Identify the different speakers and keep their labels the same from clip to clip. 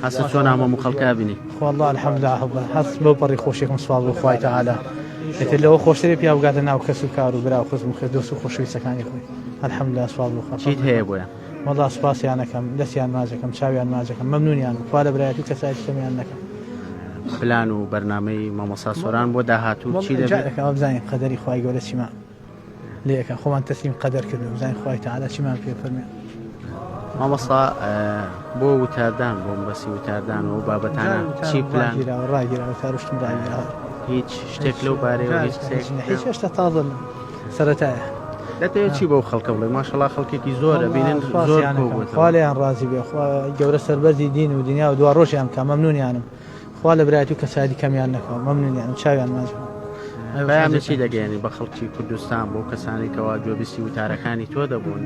Speaker 1: هەستە چۆن ئەم هەموو خەڵکە بینی؟
Speaker 2: والله الحمدلله حبە هەست بەو پەڕی خۆشیەکەم سوپاس بۆ خوای تەعالا ئیتر لەوە خۆشترێ پیاو بگاتە ناو کەس و کار و برا و خزم و خێز دۆست و خۆشەویستەکانی خۆی الحمدلله سوپاس بۆ خوا
Speaker 1: چیت هەیە بۆیان؟
Speaker 2: وەڵا سوپاسیان ئەکەم دەستیان ماچەکەم چاویان ماچەکەم مەمنونیانم خوا لە برایەتی و کەسایەتی کەمیان نەکا.
Speaker 1: پلان و بەرنامەی مامۆستا سۆران بۆ داهاتوو چی دەبێت؟
Speaker 2: جارێکە ئەوە بزانین قەدەری خوای گەورە چیمان لێکە خۆمان تەسلیم قەدەر کردو بزانین خوای تەعالا چیمان پێ فەرمێ.
Speaker 1: مامۆستا بۆ وتاردان بۆ بەسی وتاردان و بابەتانە چی پلان
Speaker 2: ڕاگیراوە ڕاگیراوە تاروشتم ڕاگیراوە
Speaker 1: هیچ شتێک لەو بارەیەوە هیچ قسەیەک
Speaker 2: هیچ هێشتا تازە سەرەتایە.
Speaker 1: دەتەوێت چی بەو خەڵکە بڵێ ماشەڵا خەڵکێکی زۆرە بینن زۆر کۆبووەتەوە.
Speaker 2: خوا لێیان ڕازی بێ خوا گەورە سەربەرزی دین و دنیا و دوا ڕۆژیان بکا مەمنونیانم خوا لە برایەتی و کەسایەتی کەمیان نەکا مەمنونیانم چاویان ماچ بکەم.
Speaker 1: پەیامی چی دەگەیەنی بە خەڵکی کوردستان بۆ کەسانی کەوا گوێبیستی وتارەکانی تۆ دەبوون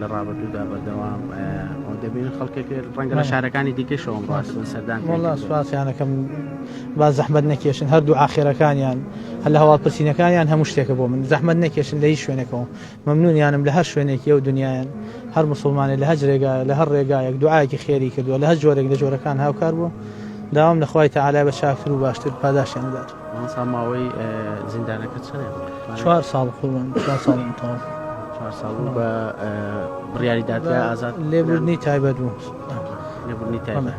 Speaker 1: لە ڕابردوودا بەردەوام دەبین خەڵکێک ڕەنگە لە شارەکانی دیکەشەوە ڕاستن سەردان
Speaker 2: وەڵا سوپاسیانەکەم با زەحمەت نەکێشن هەردوو ئاخێرەکانیان هەر لە هەواڵپرسینەکانیان هەموو شتێکە بۆ من زەحمەت نەکێشن لە هیچ شوێنێکەوە مەمنونیانم لە هەر شوێنێکی ئەو دنیایەن هەر موسڵمانێ لە هەج رێگا لە هەر رێگایەک دوعایەکی خێری کردووە لە هەر جۆرێک لە جۆرەکان هاوکار بووە داوام لە خوای تەعالا بە چاکتر و باشتر پاداشتیان بدات.
Speaker 1: مامۆستا ماوەی زیندانەکە چەندە بوو؟
Speaker 2: چوار ساڵ قوربان چوار ساڵ تەواو.
Speaker 1: چوار ساڵ بوو بە بڕیاری دادگا ئازاد
Speaker 2: لێبوردنی تایبەت بوو.
Speaker 1: لێبوردنی تایبەت.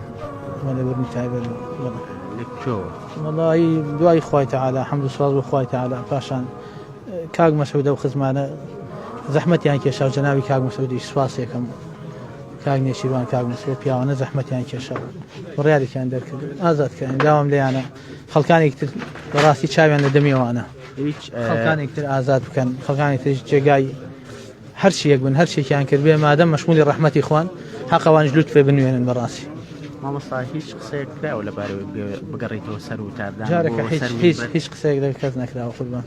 Speaker 2: لێبوردنی تایبەت بوو. بەڵێ.
Speaker 1: لە کوێوە؟
Speaker 2: وەڵایی دوای خوای تەعالا حەمد و سوپاس بۆ خوای تەعالا پاشان کاک مەسعود ئەو خزمانە زەحمەتیان کێشا و جەنابی کاک مەسعودیش سوپاسێکم کاک نێچیروان کاک مەسعود پیاوانە زەحمەتیان کێشا و بڕیارێکیان دەرکرد ئازاد کراین داوام لێیانە خەڵکانێک تر بەڕاستی چاویان لە دەمی ئەوانە
Speaker 1: هیچ
Speaker 2: خەڵکانێک تر ئازاد بکەن خەڵکانێک تر جێگای هەرچیەک بن هەرچێکیان کرد بێ مادەم مەشمولی ڕەحمەتی خوان حەقەوانیش لوتفێ بنوێنن بەڕاستی.
Speaker 1: مامۆستا هیچ قسەیەک کراوە لەبارەوەی بگەڕێیتەوە سەر وتاردان
Speaker 2: جارێکە هیچ هیچ هیچ قسەیەک لەگەڵ کەس نەکراوە قوربان.